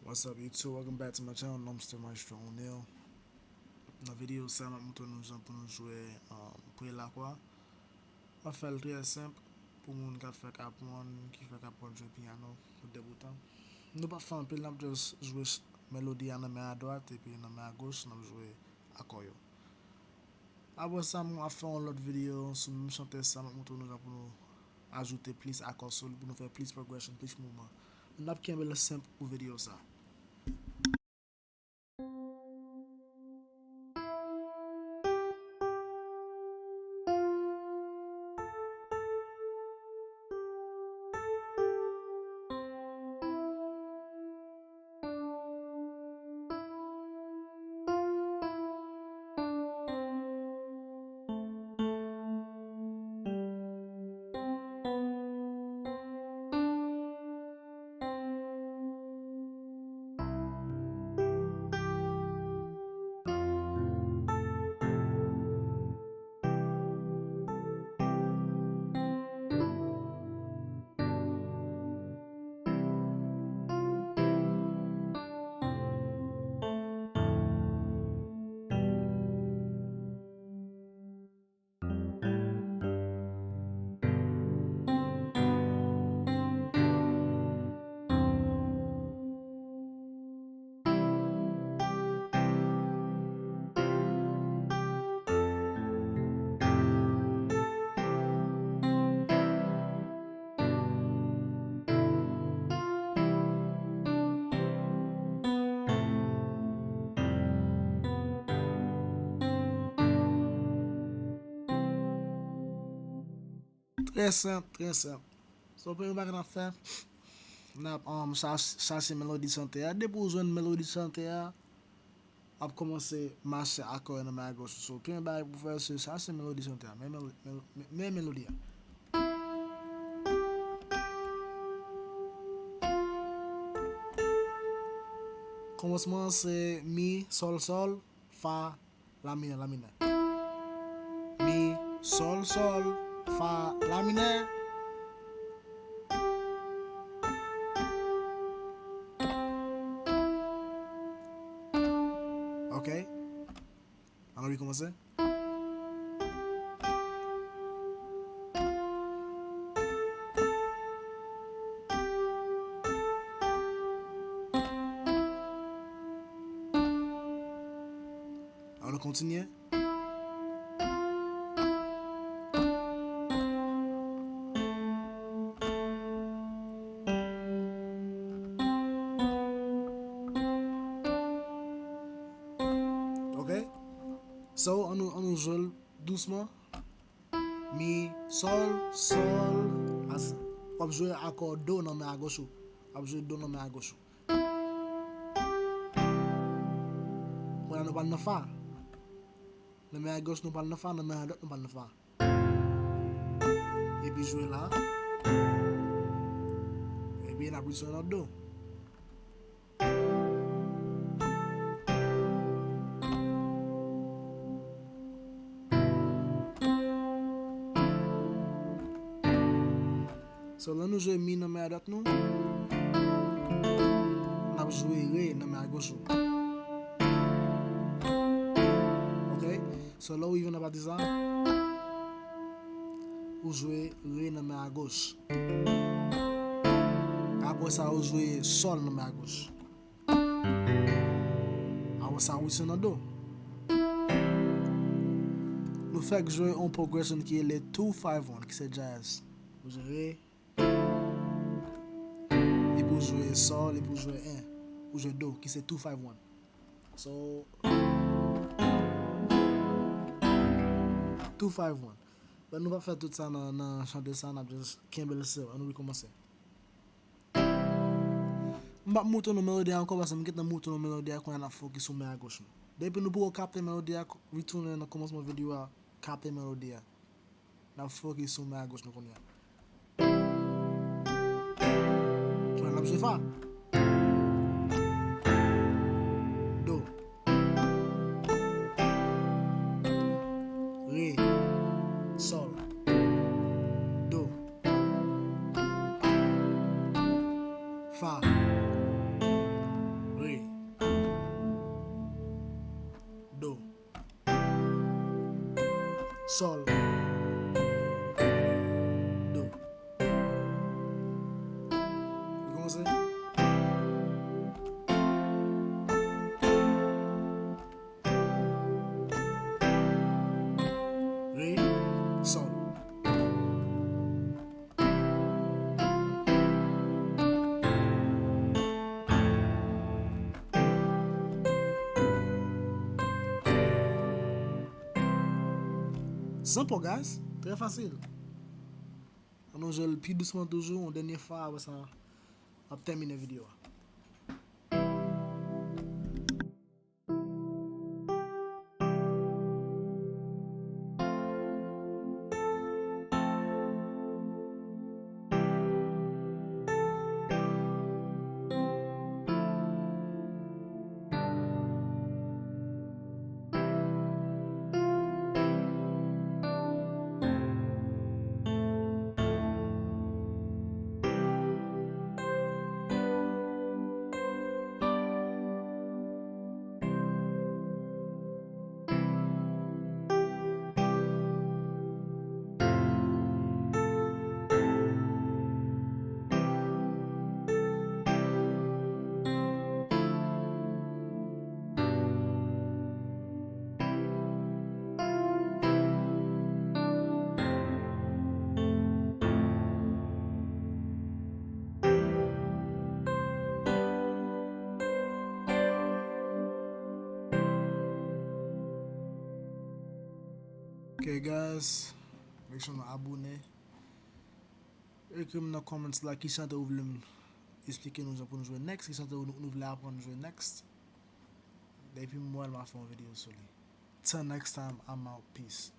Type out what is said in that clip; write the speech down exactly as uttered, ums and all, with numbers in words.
What's up YouTube? Welcome back to my channel, Nomster Maestro O'Neal. Nan videyo sa, m ap montre nou jan pou nou jwe um, Prelakwa. M ap fè l trè senp pou moun k ap fèk aprann, ki fèk aprann jwe pyano pou deboutan. Nou p ap fè anpil, n ap just jwe ch- melodi a nan men a dwat epi nan men a goch n ap jwe akò yo. Apre sa, m ap fè yon lòt videyo sou menm chante sa, m ap montre nou jan pou nou ajoute plis akò sou li, pou nou fè plis progression, plis mouvman. N ap kenbe l senp pou videyo sa. Trè senp, trè senp. So, premye bagay n ap fè, n ap um, chache melodi chante a. Depi w jwenn melodi chante a, w ap kòmanse mache akò yo nan men a goch ou. So, premye bagay pou w fè, se chache melodi chante a. Men, men, men, men melodi a. Kòmansman an se mi, sòl, sòl, fa, la minè, la minè. Mi, sòl, sòl, fa, la minè. Ok. Ann rekòmanse. Ann kontinye. Ok. So, ann nou, ann nou jwe l dousman. Mi, sòl, sòl. As, w ap jwe akò do nan men a goch ou. W ap jwe do nan men a goch ou. Kounye a nou pral nan fa. Nan men a goch nou pral nan fa, nan men a dwat nou pral nan fa. Epi jwe la. Epi n ap retounen nan do. So, lè nou jwe mi nan men a dwat nou, n ap jwe re nan men a goch ou. Ok? So, lè w rive nan pati sa, ou jwe re nan men a goch. Apre sa, ou jwe sòl nan men a goch. Apre sa, ou se nan do. Nou fèk jwe yon progression ki rele two five one, ki se jazz. Ou jwe re, epi ou jwe sòl, epi ou jwe en. Ou jwe do, ki se two five one. So, two five one. But nou p ap fè tout sa nan, nan chante sa, n ap just kenbe l senp. Ann nou rekòmanse. M p ap moutre nou melodi a ankò, paske m gentan moutre nou melodi a, kounye a n ap fokis sou men a goch nou. Depi nou poko kapte melodi a, retounen nan kòmansman videyo a, kapte melodi a. N ap fokis sou men a goch nou kounye a. Kounye a n ap jwe fa. Do. Re. Sòl. Do. Fa. Sòl, do. Rekòmanse. Re, sòl. San pò, guys, trè fasil. Ann nou jwe l pi dousman toujou, yon dènye fwa, apre sa, n ap tèmine videyo a. Ok, guys, make sure nou abone. Ekri m nan comments la ki chante ou vle m esplike nou jan pou nou jwe next, ki chante ou, nou vle aprann jwe next. Depi m wè l, m a fè yon videyo sou li. Till next time, I'm out. Peace.